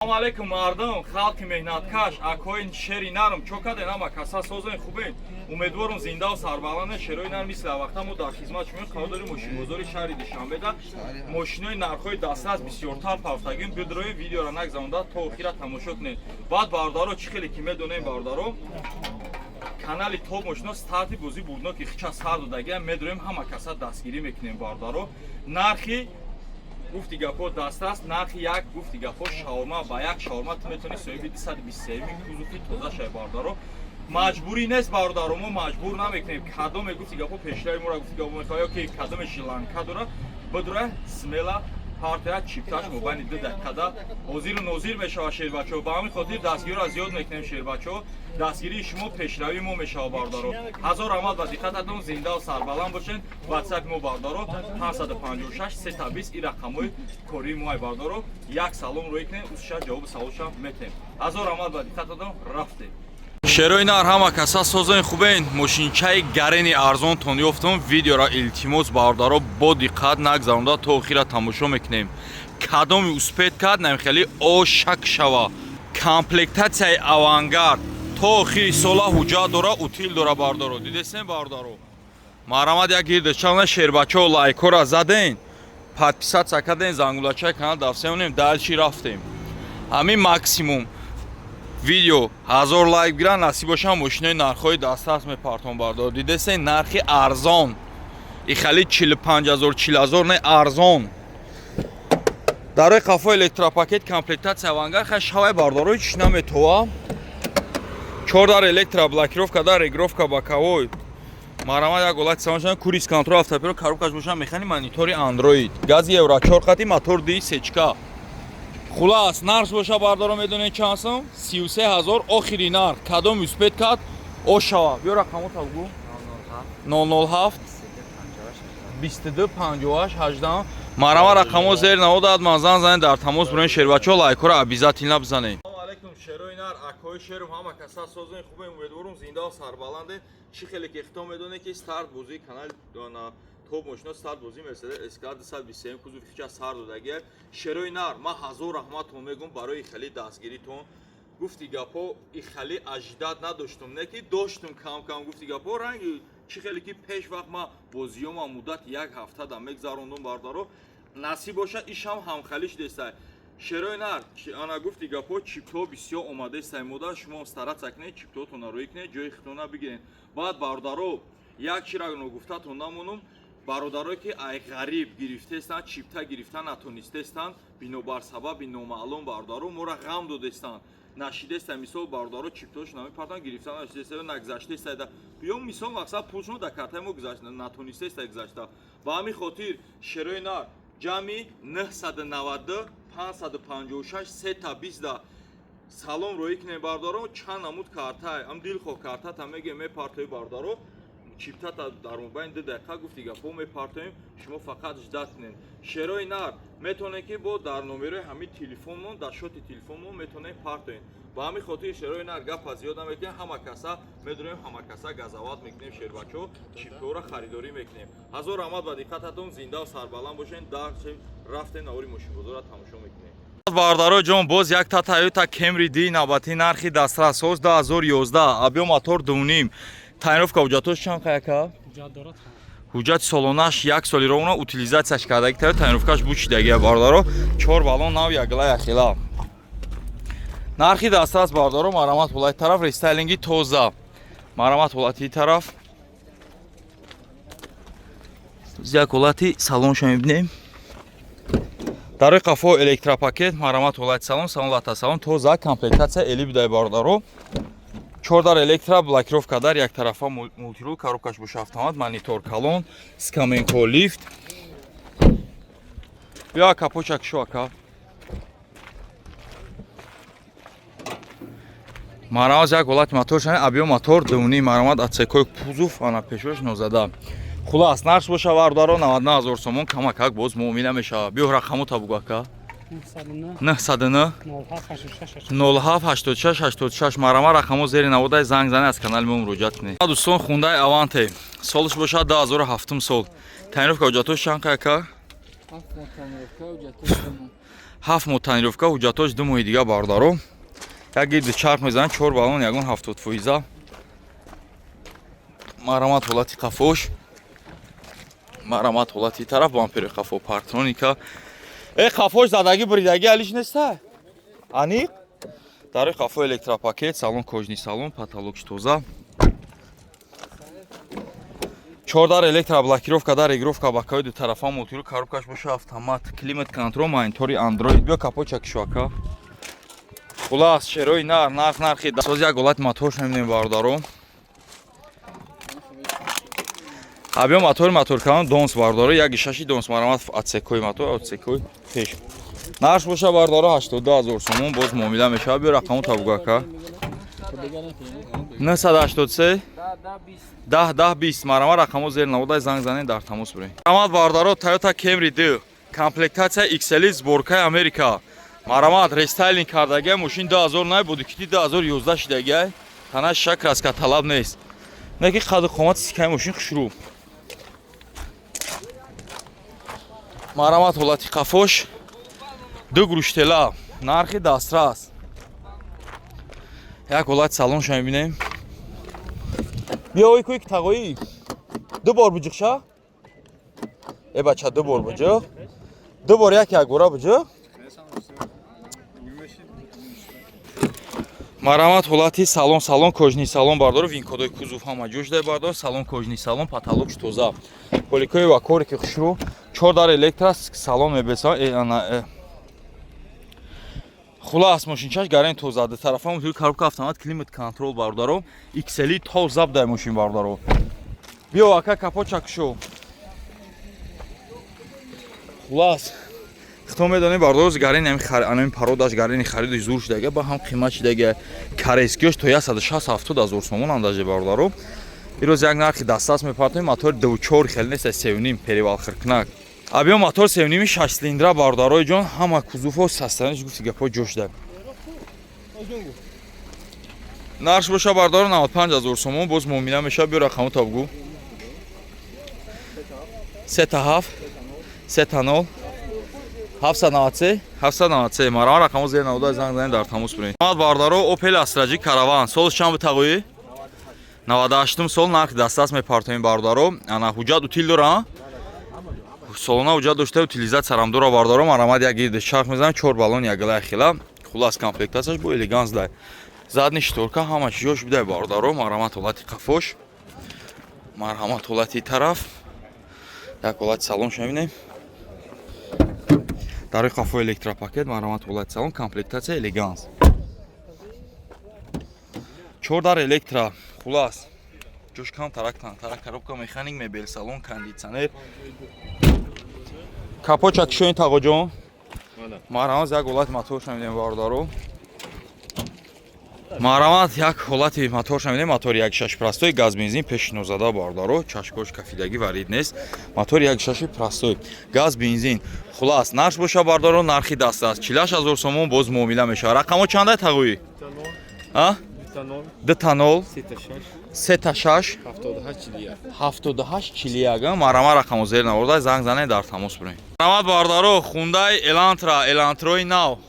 Салому алейкум, мардум, халқи меҳнаткаш, акои шери нарм, чо каден, ама каса созен, хубен? Умедворум, зиндаву сарбаланд. Шерои нарм, мисли вақта мо дар хизмат шумоем. Қарор дорем мошинбозори шаҳри Душанбеда. Мошинои нархҳои дастрас бисёртар пафтагим. Бидрои видеора нагзаронда, то охира тамошо кунед. Баъд, бародаро, чӣ хеле ки медонем, бародаро, канали Топ Мошино старти бозӣ бурдноки хича сар додагиам. Медроем, ҳама каса дастгирӣ мекунем, бародаро. Нархи, гуфти гапҳо, дастрас, нархи як, гуфти гапҳо, шаурма. Ба як шаурма ту метавонӣ соҳиби 223 кузови тоза шавӣ, бародаро. Маҷбурӣ нест, бародаро, мо маҷбур намекунем. Кадоме, гуфти гапҳо, пешрави моро, гуфти гапҳо, мехоҳ ё ки кадоме шиланка дора, бидура, смело партия чипташ мобайни 2 дақиқада ҳозиру нозир мешавад, шербачаҳо. Ба ҳамин хотир дастгириро зиёд мекунем, шербачаҳо. Дастгирии шумо пешравии мо мешавад, бародаро. Ҳазор раҳмат ба диққататон, зиндаву сарбаланд бошед. Ватсапи мо, бародаро, 556 320, ин рақамҳои кории моай, бародаро. Як салом рӯй кунем, усша ҷавоби саволшам метем. Ҳазор раҳмат ба диққататон, рафтем. Шерои нар, ҳама каса созои хубен? Мошинчаи гарени арзонтон ёфтум. Видеора, илтимос, бародаро, бо диққат нагзаронда, то охира тамошо мекунем. Кадоми успеть кард, намхели ошак шава. Комплектатсияи Авангард, то охири сола ҳуҷҷат дора, утил дора, бародаро. Дидесем, бародаро? Марҳамат, як гирдачавна, шербачао, лайкора заден, подписаться карден, зангулачаи канал давсемонем. Дальше рафтем. Ҳамин максимум видео 1000 лайк гиран, насиб бошам, мошинои нархҳои дастрас мепартон, бардор. Дидесе, нархи арзон, ихали 45 000, 40 000 не, арзон. Дарои қафо электропакет, комплектатсия Авангард. Хай шавай, бардоро, ҳеч наметова. Чор дар электроблокировка, дар регулировка боковой. Марҳамат, як ҳолати самошан, круиз контроль, автопилот, коробкаш боша механи, монитори Андроид, гази евро 4 қати, мотор ди сечка. Хулас, нарх боша, бардоро, медонед чанд сом? 33 000 охири нарх. Кадом успеть кард, ошава. Биё, рақамота бугӯ. 007 22 58 18. Марама, рақамо зер наводад, манзан занед, дар тамос бурен. Шербачо, лайкҳоро обязательно бизанед. Салому алейкум, шерои нар, акои шерум, ҳама каса созен, хубе? Умедворум, зиндаву сарбаланде. Чӣ хеле ки ихтом медонед, ки старт бозии канали Топ Мошино, старт бозии Мерседес СК 223 кузов хича сар додагия. Шерои нар, ман ҳазор раҳматон мегӯм барои хеле дастгиритон. Гуфти гапҳо, и хеле ожидать надоштум, не ки доштум кам кам. Гуфти гапҳо, ранги чӣ хеле ки пеш вақт ман бозиёма муддати як ҳафта да мегзарондум, бародаро, насиб бошад, ишам ҳамхалӣ шудестай. Шерои нар, ана, гуфти гапҳо, чиптҳо бисёр омадестай мода. Шумо стараться кунед, чиптҳотонро рӯй кунед, ҷои хитона бигиред. Баъд, бародаро, як чира ногуфтатон намонум. Бародарое ки ай ғариб гирифтестанд, чипта гирифта натонистестанд бинобар сабаби номаълум, бародаро, моро ғам додестанд, нашидестанд. Мисол, бародаро, чиптҳошон намепартанд, гирифта нашидестанд, нагзаштестанд ё, мисол, мақсад, пулшон дар картаи мо натонистеста гузашта. Ба ҳамин хотир, шерои нар, ҷамъи 992 556 сета 20 да салом роӣ кунем, бародаро. Чанд намуд картай ам, дилхоҳ картата мегем, мепартои, бародаро, чиптата дар мобайни 2 дақиқа, гуфти гапҳо, мепартоем. Шумо фақат ждать кунед. Шерои нар, метавонед, ки бо дар номерои ҳамин телефонмон, дар шоти телефонмон метавонед партоед. Ба ҳамин хотир, шерои нар, гапа зиёд намекунем. Ҳама каса медонем, ҳама каса газават мекунем, шербачаҳо, чиптҳоро харидорӣ мекунем. Ҳазор раҳмат ба диққататон, зиндаву сарбаланд бошед. Дар рафтем, навори мошинбозорро тамошо мекунем. Бародаро ҷон, боз як та Тойота Кемри ди навбати, нархи дастрас, соз 2011, объём мотор 2,5. Тонировка, ҳуҷҷатош чанд қаяка? Ҳуҷҷат дорад. Ҳуҷҷати солонаш як соли ровно, утилизатсияш кардаги, та тонировкаш бучидагия, бародаро. Чор баллон нав, ягла яхела. Нархи дастрас, бародаро. Марҳамат, ҳолати тараф рестайлинги тоза. Марҳамат, ҳолати тараф, як ҳолати салонша мебинем. Дарои қафо электропакет. Марҳамат, ҳолати салон, салон, лата салон тоза, комплектатсия эли бидай, бародаро. Чордар электро блокировка, дар яктарафа мультирул, коробкаш боша автомат, монитор калон, скаменко лифт. Биё, капоча кишо, ака. Марҳамат, як ҳолати мотор шани, объём мотор 2,5. Марҳамат, отсекои кузов, ана пешош нозада. Хулас, нарх боша, бародаро, 99 000 сомон, камакак боз муомила мешавад. Биё, рақамота бугу, ака. 909 909 07 86. 07 86 86. Марама, рақамо зери наводай, занг зане, аз канали мо муроҷиат кунед. Дӯстон, Хундай Аванте, солш бошад 2007 сол. Тонировка, ҳуҷҷатош чанд, ака? 7 моҳ тонировка, ҳуҷҷатош 2 моҳи дига, бародаро. Як гирди чарх мезанад, чор баллон ягон 70%. Марамат, ҳолати қафош, марамат, ҳолати тараф, бампери қафо, парктроника. Э, қафош задагӣ, буридагӣ алиш неста, аниқ. Дарои қафо электропакет, салон кожаный салон, потолокш тоза, чордар электроблокировка, дар регулировка бакаи ду тарафа, мултируль, коробкаш боша автомат, климат контроль, монитори Android. Биё, капотча кишвака. Хулас, шерои нар, нарх нархи соз. Як ҳолати моторш мебинем, бародаро. Абиё, мотор, мотор калон донс, бародаро, як шаши донс. Марамат, отсекои мотор, отсекои пеш. Нарх боша, бародаро, 82 ҳазор сомон, боз муомила мешавад. Биё, рақаму табугака: 983 10 10 20. Марама, рақамо зер наводай, занг занед, дар тамос биред. Марамат, бародаро, Toyota Camry 2, комплектация XL, сборкаи Америка. Марамат, рестайлинг кардагия мошин, 2009 буд, кити 2011 шидагия. Тана шак, краска талаб нест, не ки қаду қомат сикаи мошин хушрӯ. Марамат, ҳолати қафош, ду груштела, нархи дастрас. Як ҳолати салонша мебинем. Биё, ой, куй, тағоӣ, ду бор буҷиқша. Э, бача, ду бор буҷиқ, ду бор, як як бора буҷиқ. Марамат, ҳолати салон, салон кожаный салон, бардор, винкодои кузов ҳама ҷош дай, бардор, салон кожаный салон, потолокш тоза, поликои ва коврики хушрӯ, чор дар электро, салон мебеса. Э, хулас, мошинчаш гарен тоза, ду тарафа мутури, коробка автомат, климат контроль, бародаро, XL тоза будай мошин, бародаро. Биё, ака, капотча кушо. Хулас, хто медонӣ, бардорӯз гарени ами пародаш, гарени хариди зур шудага, ба ҳам қимат шудага. Карескиёш то 160 70 ҳазор сомон андаже, бародаро. Ирӯз як нархи дастраст мепартоем. Мотори 2.4, хеле нест, 3.5, перевал хиркнак. Абиё, мотор 3.5, шаш цилиндра, бародарои ҷон, ҳама кузовҳо состояниш, гуфти гапҳо, ҷо шуда. Нарх боша, бародаро, 95 ҳазор сомон, боз муомила мешавад. Биё, рақаму табгӯ: сета ҳафт, сета нол, 793, 793. Марама, рақамо зер навода, занг занед, дар тамос биред. Бародаро, Opel Astra J Caravan, солш чанд буд, тағоӣ? 98 сол. Нархи дастрас мепартоем, бародаро. Ана, ҳуҷҷат утил дора, солона ҳуҷҷат дошта, утилизатсиярам дора, бародаро. Марамад, як гирди чарх мезанам, чор баллон ягила хила. Хулас, комплектацияш бо элеганс дай, задний шторка ҳама чизош бидай, бародаро. Марамат, ҳолати қафош, марҳамат, ҳолати тараф. Як ҳолати салонш мебинем. Дарои қафо электропакет. Марҳамат, ҳолати салон, комплектация элеганс, чор дар электро. Хулас, ҷош кам, тарак тантарак, коробка механик, мебел салон, кондитсионер. Капотча кишоин, тағоҷон. Марҳамат, як ҳолати моторша мебинем, бародаро. Марҳамат, як ҳолати моторша мебинем. Мотори 1.6 простой, газ бензин, пешинозада, бародаро. Чашкош кафидагӣ, варид нест. Мотори 1.6 простой, газ бензин. Хулас, нарх боша, бародаро, нархи дастрас 48 ҳазор сомон, боз муомила мешавад. Рақамо чандай, тағоӣ? А, дута нол, сета шаш, 78 41. Марама, рақамо зер наворда, занг занед, дар тамос бирем. Марҳамат, бародаро, Хундай Элантра, Элантрои нав,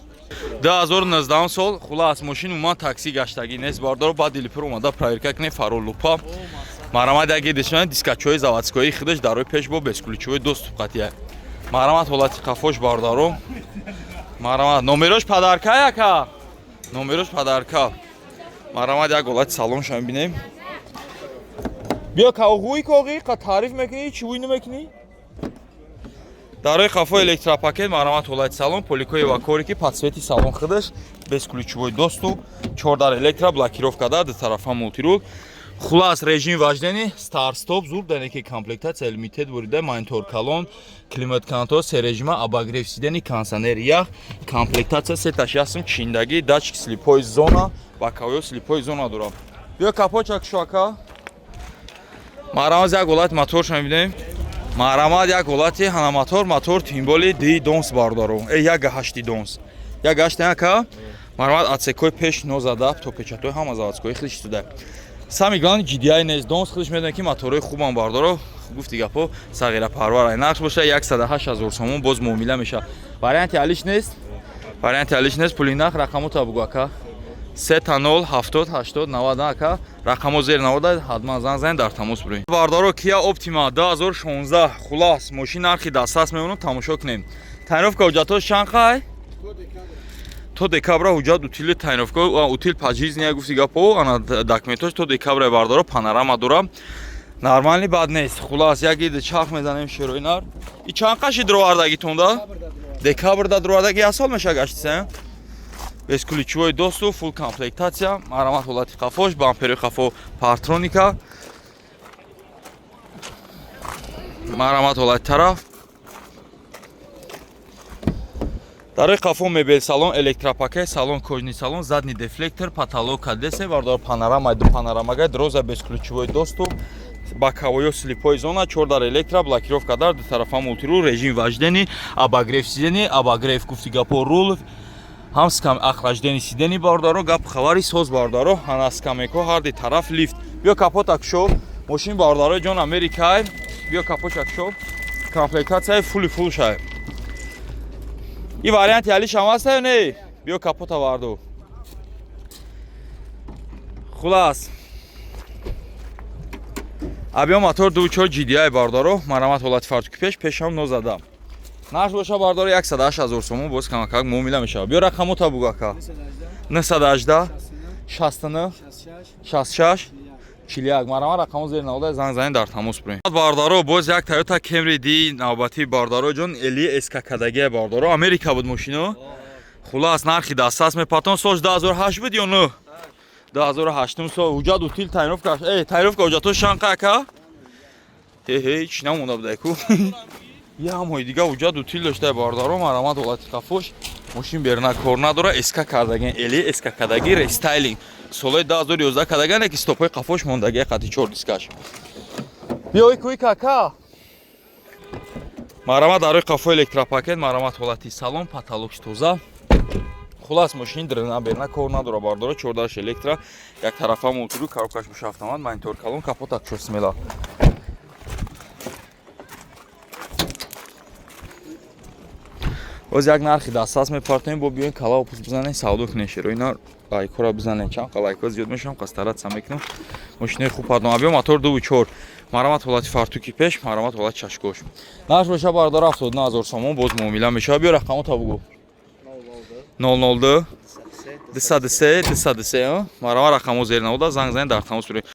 2019 сол. Хулас, мошин умуман такси гаштагӣ нест, бародаро. Баъд дилипур омада проверка кунед, фарол, лупа. Марҳамат, як гирдишона, дискачои заводскои худаш, дарои пеш бо бесключевой доступ қатия. Марҳамат, ҳолати қафош, бародаро. Марҳамат, номерош подарка, яка номерош подарка. Марҳамат, як ҳолати салонша мебинем. Биё, кауғӯи коғӣ қа таъриф мекунӣ, чӣ вуй намекунӣ? Дарои қафо электропакет. Марҳамат, ҳолати салон, поликои ва коврики, подсвети салон худаш, бесключевой доступ, чордар электро, блокировка дар ду тарафа, мултируль. Хулас, режим вождения старт стоп, зур данеки, комплектация лимитед бурида, монитор калон, климат контроль се режима, обогрев сидений, кондиционер ях, комплектация сеташ ясм чиндагӣ, датчик слепой зона, боковой слепой зона дорам. Биё, капотча кушоака. Марҳамат, як ҳолати моторша мебинем. Марҳамат, як ҳолати ҳана мотор, мотор тимболи ди донс, бародаро, э, як ҳашти донс, як ҳашт яка. Марҳамат, отсекои пеш нозада, то печатои ҳама заводскои хеле шуда. Самый главный, GDI нест, донс худаш медонад, ки моторҳои хубам, бардоро. Гуфти гапо, сағирапарвар. Нарх боша 108 ҳазор сомон, боз муомила мешавад. Варианти алиш нест. Варианти алиш нест, пули нақ. Рақамота бугу, ака. 0 0 70 80 90, ака. Рақамо зер навода, ҳатман занг занед, дар тамос бурем. Бардаро, Kia Optima 2016. Хулас, мошин нархи дастрас мемонам, тамошо кунем. Тонировка, ҳуҷҷатҳош чанд қай? То декабра ҳуҷҷат, утили, тонировка, утил, пожизненная гуфти гапо, ана документош то декабра, бардоро. Панорама дора. Нормальный, бад нест. Хулас, як иди чарх мезанем, шерои нар. И чанд қаши дровардагитонда? Декабрда дровардаги, як сол меша гаштиса. Бесключевой доступ, фулл комплектация, марамат, ҳолати қафош, бампери қафо парктроника. Марамат, ҳолати тараф. Дарои қафо мебел салон, электропакет, салон кожаный салон, задний дефлектор, потолок кадесе, бардор, панорама, ду панорамага, дроза, бесключевой доступ, боковой слепой зона, чордар электро, блокировка дар, ду тарафа мультируль, режим вождения, обогрев сидений, обогрев гуфти гапо рул, ҳам скам охлаждение сидений, бародаро, гап хабари соз, бародаро, ҳана скамейко, ҳар ди тараф лифт. Биё, капота кушо. Мошин, бародаро ҷон, Америкай. Биё, капоша кушо. Комплектатсияи фули фул шай. И варианти алиш ҳам ҳаста ё не? Биё, капота варду. Хулас. Объём мотор 2.4 GDI, бародаро, марамат, ҳолати фартуки пеш, пешам нозада. Нарх боша, бародаро, 108 ҳазор сомон, боз камакак муомила мешавад. Биё, рақамота бугу, ака. 918 69 66 41. Марама, рақамо зери навода, занг занед, дар тамос бурем. Бародаро, боз як Toyota Camry D навбатӣ, бародаро ҷон, LE СК кадагия, бародаро, Америка буд мошино. Хулас, нархи дастрас мепатон. Солш 2008 буд ё 9? 2008 сол. Ҳуҷҷат, утил, тонировка. Э, тонировка, ҳуҷҷатҳо шанқа, ака? Ҳе, ҳеч намонда буда ку. Я моҳи дига ҳуҷҷат, утил дошта, бародаро, марамат, ҳолати қафош. Мошин берна кор надора, СК кардаген, LE СК кадаги, рестайлинг. Солҳои 2011 кардаган, яки стопҳои қафош мондагия, қати чор дискаш. Биёй куй, кака. Марамат, дарои қафо электропакет, марамат, ҳолати салон, потолокш тоза. Хулас, мошин дрена берна кор надора, бардора, чордаш электро, як тарафа мултируль, коробкаш боша автомат, монитор калон, капота кушо смело. Боз як нархи дастрас мепартоем, бо биёен кала опус бизанем, савдо кунем, шеро ина лайкҳоро бизанем. Чанд қа лайкҳо зиёд мешавам, қа стараться мекунам. Мошинаи хуб пардон. Объём мотор 2.4. Марамат, ҳолати фартуки пеш, марамат, ҳолати чашкош. Нарх боша, бардора, 79 ҳазор сомон, боз муомила мешавад. Биё, рақамота бугу. 002 203 203. Марама, рақамо зер навода, занг занед, дар тамос бурем.